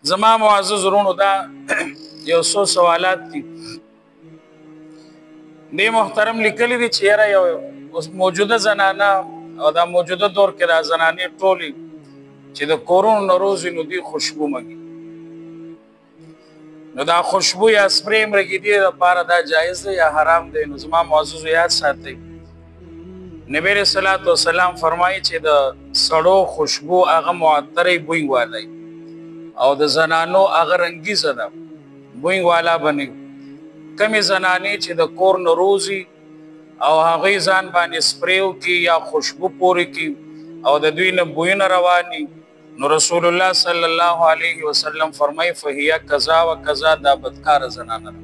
زما معزز ورونو دا یو څو سوالات دي. دې محترم لیکلي دي چې یاره یو اوس موجوده زنانه او دا موجوده دور کې دا زنانې ټولې چې د کورونو نه روزي نو دوی خوشبو مګي، نو دا خوشبو یا سپری مرګي دي لپاره دا جایز دی یا حرام دی؟ نو زما معززو یاد ساتئ، نبی علیہ الصلوۃ والسلام فرمایي چې د سړو خوشبو هغه معطرې بوی والی او د زنانو هغه رنګیزه ده بوی والا بني. کمې زنانې چې د کور نه روزي او هغوی ځان باندې سپری وکړي یا خوشبو پورې کړي او د دوی نه بویونه رواني، نو رسول الله صلی الله علیه وسلم فرمایي فهیه کذا و کذا، دا بدکاره زنانه ده،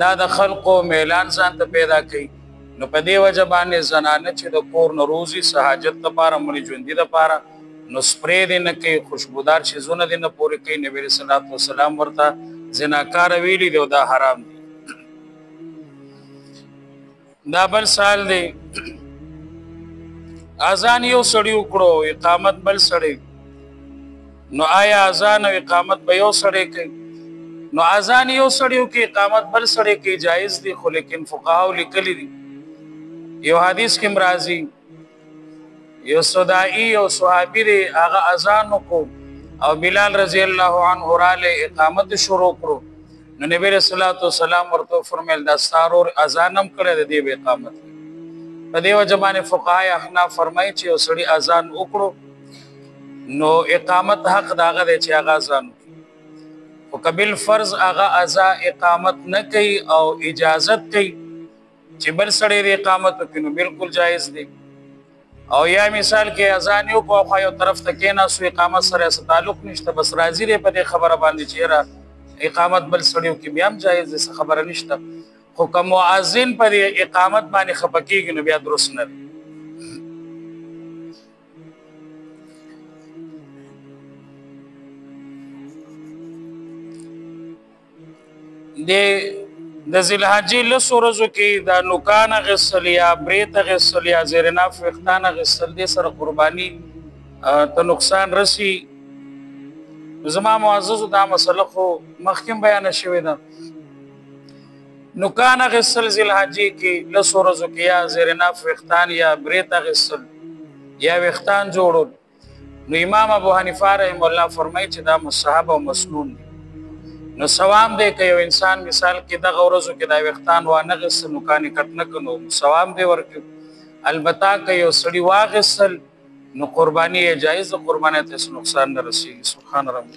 دا د خلقو میلان ځان ته پیدا کوي. نو په دې وجه باندې زنانه چې د کور نه روزي څه حاجت دپاره مړي ژوندي دپاره، نو سپری دې نه کوي، خوشبودار څیزونه دې نه پورې کوي. نبي علیه الصلات والسلام ورته زناکاره ویلي دی او دا حرام دی. دا بل سوال دی، اذان یو سړي وکړو اقامت بل سړی، نو آیا اذان او اقامت به یو سړی کوي؟ نو اذان یو سړی وکړي اقامت بل سړی کوي جایز دی، خو لیکن فقهاو لیکلي دي یو حدیث کې راځي یو صدائی یو صحابي دی هغه اذان وکړو او بلال رضی الله عنه راله اقامت شروع کړو، نو نبی علیہ الصلوۃ والسلام ورته فرمایل دا سارور اذان هم کړی دی به اقامت. په دې وجه باندې فقهای احناف فرمایي چې یو سړي اذان وکړو نو اقامت حق داغه دی چې هغه اذان وکړي، خو که بالفرض هغه ازا اقامت نه کوي او اجازت کوي چې بل سړی د اقامت وکړي نو بالکل جایز دی. او یا مثال کې اذان یو کو خو یو طرف ته کېناستو اقامت سره څه تعلق نشته، بس راضي دی په دې خبره باندې چې یاره اقامت بل سړی وکړي بیا هم جایز دی، څه خبره نشته. خو که مؤذن په دې اقامت باندې خفه کېږي نو بیا درست نه دی. د ذوالحجې لسو ورځو کې دا نوکان اخیستل یا برېت اخیستل یا زیرناف ویښتان اخیستل دې سره قرباني ته نقصان رسي. زما معززو دا مسله خو مخکې هم بیانه شوې ده. نوکان اخیستل ذوالحجې کې لسو ورځو کې یا زیرناف ویښتان یا برېت اخیستل یا ویښتان جوړول، نو امام ابو حنیفه رحمه الله فرمایي چې دا مستحب او مسنون دی. نو ثواب دی که یو انسان مثال کې دغه ورځو کې دا ویښتان وانه غیستل نوکان یې کټ نه کړو نو ثواب دی ورکړي. البته که یو سړي واخیستل نو قرباني یې جایز ده، قرباني ته هېڅ نقصان نه رسېږي. سبحان ربک.